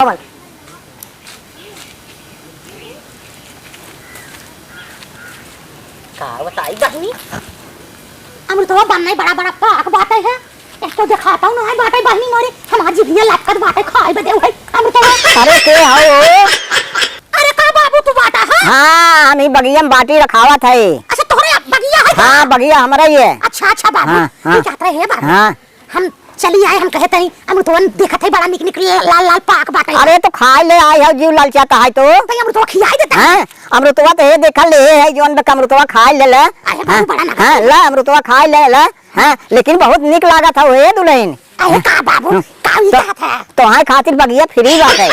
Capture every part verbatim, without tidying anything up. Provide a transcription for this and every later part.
अमल। का बताई बहिनी? अमृतवा बन्ने बड़ा बड़ा पाक बाटे है। एक तो देखाता हूँ ना है बाटे बहिनी मोरे, हमार जिभिया लटकत बाटे खाए बदे है अमृतवा। अरे के हौ? अरे का बाबू तू बाटा है? हाँ, हम ही बगिया में बाटी रखावत है। अच्छा तोहरे बगिया है का? हाँ, बगिया हमरा ही है। अच्छा, अच्छा बाबू, हाँ, हाँ। तू जात रहे है बाबू। हाँ। हम चली आए, हम कहे तई अमृतवन देखत है बड़ा निक निक लाल लाल पाक बाटे। अरे तो खाए ले आए हो जीव ललचाता है तो। तई अमृतवा खियाई देता है। हाँ, अमृतवा तो हे देखा ले है जौन बक अमृतवा खाए ले ले। अरे बाबू, हाँ, बड़ा ना हाँ, खाए। ला अमृतवा खाए ले ले। हाँ, लेकिन बहुत निक लागत हौ हे दुलहिन। अरे का बाबू, हम्म। का ई तो, कहत है? तोहार खातिर बगिया free बाटे।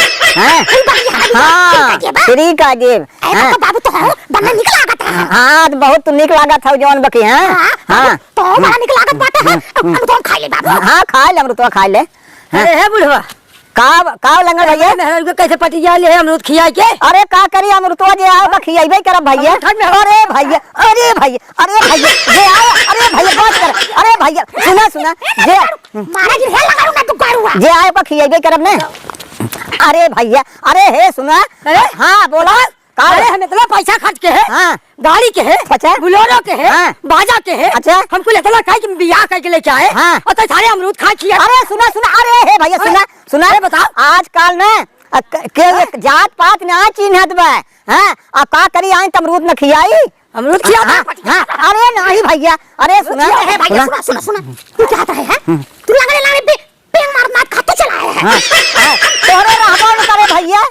हाँ। Free बगिया है, हाँ, free का देब? Free का देब? अरे हाँ। तो बाबू तो हो, बड़ा निक लागत है। हाँ, तो बहुत निक लागत हौ जौन बकी, हाँ? हाँ, हाँ। तो बड़ा निक लागत बाटे है। हम्म, हम्म। अमृतवा खा ले बाबू। हाँ, खा ले अमृतवा खा ले। हाँ। अरे हे बुढ़वा। का, का लंगड़ भैया? अरे मेहरारू के कैसे पटिया ले अमरूद खियाई के? अरे का करी अमृतवा जे आओ बा खियाइबे करब भैया। अमरूद खाई में अरे भैया, अरे भैया, अरे भैया, जे आओ, अरे भैया बात कर। अरे भैया, सुना, सुना, जे मारा जी हे लगाऊ ना तू गाड़ुआ। जे आए बा खियाइबे करब ने। अरे भैया, अरे हे सुना। अरे? हाँ, बोला। का अरे बा? हम इतना पैसा खर्च के है, हाँ। गाड़ी के है, अच्छा। Bolero के है, हाँ। बाजा के है, अच्छा। हमको इतना काहे कि बियाह करके लेके आए, हाँ। और तो सारे अमरूद खा खिया। अरे सुना, सुना, अरे हे भैया, अरे, सुना, सुना। अरे बताओ। आजकल ना, अ, क-, के हाँ। एक जात पात ना चिन्हत बा, हाँ? आ का करी आई त अमरूद न खियाई? अमरूद खिया हाँ, था? हाँ, अरे नहीं भैया, अरे सुना, अरे भैया, सुना। सुना, सुना, सुना। तू क्या आता है, हैं? हम्म। तू लंगड़े लंगड़े बे-, पेंग मार मार खाते चला आया है। हाँ, हाँ, तोहरे रहबो न करे भैया,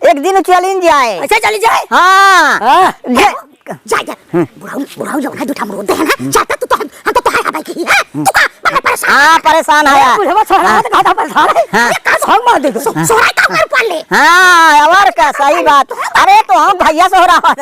एक दिन चलिन जाए। अच्छा, चली जाए? हाँ। हाँ। जा, जा। हम्म। बुढ़ाऊ, बुढ़ाऊ जौन है, दूठा अमरूद दे है ना, हम्म। जाता तू तो हम, हम तो तोहार हवाई की है। हम्म। तू का बड़ा परेशान हाँ, है? परेशान है। अरे, बुढ़वा सोहरा हाँ। तो ज्यादा परेशान है। हाँ। ये का सोहंग मार दे दो। सो-, हाँ। सोहरा का ऊपर पाल ले। हाँ, और का, सही बात। अरे, तो हम भैया सोहरा।